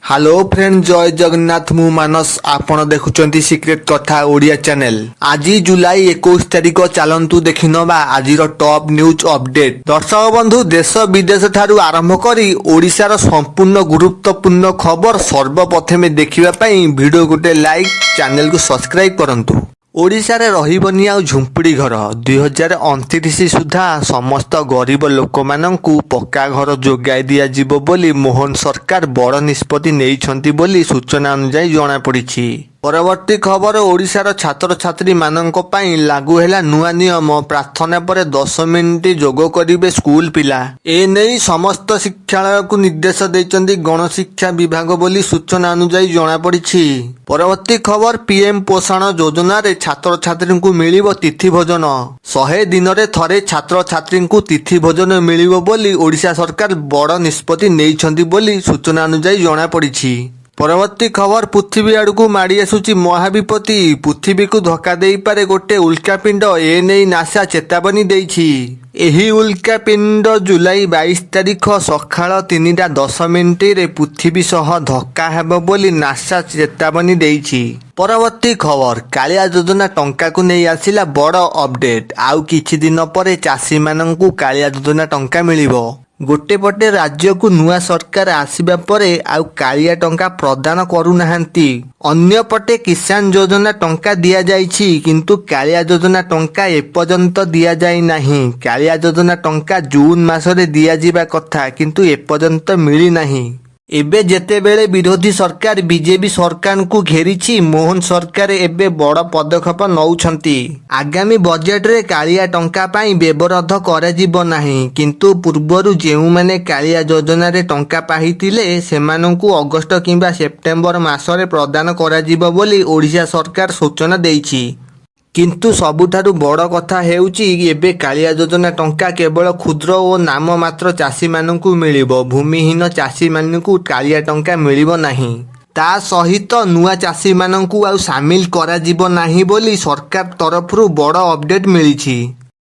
Hello friend, ଜୟ ଜଗନ୍ନାଥ। ମୁଁ ମାନସ, ଆପଣ ଦେଖୁଛନ୍ତି ସିକ୍ରେଟ କଥା ଓଡ଼ିଆ ଚ୍ୟାନେଲ। ଆଜି ଜୁଲାଇ 21 ତାରିଖ। ଚାଲନ୍ତୁ ଦେଖିନବା ଆଜିର ଟପ୍ ନ୍ୟୁଜ୍ ଅପଡେଟ୍। ଦର୍ଶକ ବନ୍ଧୁ, ଦେଶ ବିଦେଶ ଠାରୁ ଆରମ୍ଭ କରି ଓଡ଼ିଶାର ସମ୍ପୂର୍ଣ୍ଣ ଗୁରୁତ୍ୱପୂର୍ଣ୍ଣ ଖବର ସର୍ବପ୍ରଥମେ ଦେଖିବା ପାଇଁ ଭିଡ଼ିଓ ଗୋଟେ ଲାଇକ୍, ଚ୍ୟାନେଲକୁ ସବସ୍କ୍ରାଇବ କରନ୍ତୁ। ଓଡ଼ିଶାରେ ରହିବନି ଆଉ ଝୁମ୍ପୁଡ଼ି ଘର। 2029 ସୁଦ୍ଧା ସମସ୍ତ ଗରିବ ଲୋକମାନଙ୍କୁ ପକ୍କା ଘର ଯୋଗାଇ ଦିଆଯିବ ବୋଲି ମୋହନ ସରକାର ବଡ଼ ନିଷ୍ପତ୍ତି ନେଇଛନ୍ତି ବୋଲି ସୂଚନା ଅନୁଯାୟୀ ଜଣାପଡ଼ିଛି। ପରବର୍ତ୍ତୀ ଖବର, ଓଡ଼ିଶାର ଛାତ୍ରଛାତ୍ରୀମାନଙ୍କ ପାଇଁ ଲାଗୁ ହେଲା ନୂଆ ନିୟମ। ପ୍ରାର୍ଥନା ପରେ 10 ମିନିଟ୍ ଯୋଗ କରିବେ ସ୍କୁଲ ପିଲା। ଏ ନେଇ ସମସ୍ତ ଶିକ୍ଷାଳୟକୁ ନିର୍ଦ୍ଦେଶ ଦେଇଛନ୍ତି ଗଣଶିକ୍ଷା ବିଭାଗ ବୋଲି ସୂଚନା ଅନୁଯାୟୀ ଜଣାପଡ଼ିଛି। ପରବର୍ତ୍ତୀ ଖବର, ପିଏମ୍ ପୋଷଣ ଯୋଜନାରେ ଛାତ୍ରଛାତ୍ରୀଙ୍କୁ ମିଳିବ ତିଥି ଭୋଜନ। 100 ଦିନରେ ଥରେ ଛାତ୍ରଛାତ୍ରୀଙ୍କୁ ତିଥି ଭୋଜନ ମିଳିବ ବୋଲି ଓଡ଼ିଶା ସରକାର ବଡ଼ ନିଷ୍ପତ୍ତି ନେଇଛନ୍ତି ବୋଲି ସୂଚନା ଅନୁଯାୟୀ ଜଣାପଡ଼ିଛି। ପରବର୍ତ୍ତୀ ଖବର, ପୃଥିବୀ ଆଡ଼କୁ ମାଡ଼ି ଆସୁଛି ମହାବିପତ୍ତି। ପୃଥିବୀକୁ ଧକ୍କା ଦେଇପାରେ ଗୋଟେ ଉଲ୍କାପିଣ୍ଡ। ଏ ନେଇ ନାସା ଚେତାବନୀ ଦେଇଛି। ଏହି ଉଲ୍କାପିଣ୍ଡ ଜୁଲାଇ 22 ତାରିଖ ସକାଳ 3ଟା 10 ମିନିଟରେ ପୃଥିବୀ ସହ ଧକ୍କା ହେବ ବୋଲି ନାସା ଚେତାବନୀ ଦେଇଛି। ପରବର୍ତ୍ତୀ ଖବର, କାଳିଆ ଯୋଜନା ଟଙ୍କାକୁ ନେଇ ଆସିଲା ବଡ଼ ଅପଡେଟ୍। ଆଉ କିଛି ଦିନ ପରେ ଚାଷୀମାନଙ୍କୁ କାଳିଆ ଯୋଜନା ଟଙ୍କା ମିଳିବ। ଗୋଟେ ପଟେ ରାଜ୍ୟକୁ ନୂଆ ସରକାର ଆସିବା ପରେ ଆଉ କାଳିଆ ଟଙ୍କା ପ୍ରଦାନ କରୁନାହାନ୍ତି, ଅନ୍ୟପଟେ କିଷାନ ଯୋଜନା ଟଙ୍କା ଦିଆଯାଇଛି, କିନ୍ତୁ କାଳିଆ ଯୋଜନା ଟଙ୍କା ଏପର୍ଯ୍ୟନ୍ତ ଦିଆଯାଇ ନାହିଁ। କାଳିଆ ଯୋଜନା ଟଙ୍କା ଜୁନ ମାସରେ ଦିଆଯିବା କଥା, କିନ୍ତୁ ଏପର୍ଯ୍ୟନ୍ତ ମିଳିନାହିଁ। ଏବେ ଯେତେବେଳେ ବିରୋଧୀ ସରକାର ବିଜେପି ସରକାରଙ୍କୁ ଘେରିଛି, ମୋହନ ସରକାର ଏବେ ବଡ଼ ପଦକ୍ଷେପ ନଉଛନ୍ତି। ଆଗାମୀ ବଜେଟରେ କାଳିଆ ଟଙ୍କା ପାଇଁ ବ୍ୟବରାଦ କରାଯିବ ନାହିଁ, କିନ୍ତୁ ପୂର୍ବରୁ ଯେଉଁମାନେ କାଳିଆ ଯୋଜନାରେ ଟଙ୍କା ପାଇଥିଲେ, ସେମାନଙ୍କୁ ଅଗଷ୍ଟ କିମ୍ବା ସେପ୍ଟେମ୍ବର ମାସରେ ପ୍ରଦାନ କରାଯିବ ବୋଲି ଓଡ଼ିଶା ସରକାର ସୂଚନା ଦେଇଛି। କିନ୍ତୁ ସବୁଠାରୁ ବଡ଼ କଥା ହେଉଛି, ଏବେ କାଳିଆ ଯୋଜନା ଟଙ୍କା କେବଳ କ୍ଷୁଦ୍ର ଓ ନାମମାତ୍ର ଚାଷୀମାନଙ୍କୁ ମିଳିବ। ଭୂମିହୀନ ଚାଷୀମାନଙ୍କୁ କାଳିଆ ଟଙ୍କା ମିଳିବ ନାହିଁ। ତା ସହିତ ନୂଆ ଚାଷୀମାନଙ୍କୁ ଆଉ ସାମିଲ କରାଯିବ ନାହିଁ ବୋଲି ସରକାର ତରଫରୁ ବଡ଼ ଅପଡେଟ୍ ମିଳିଛି।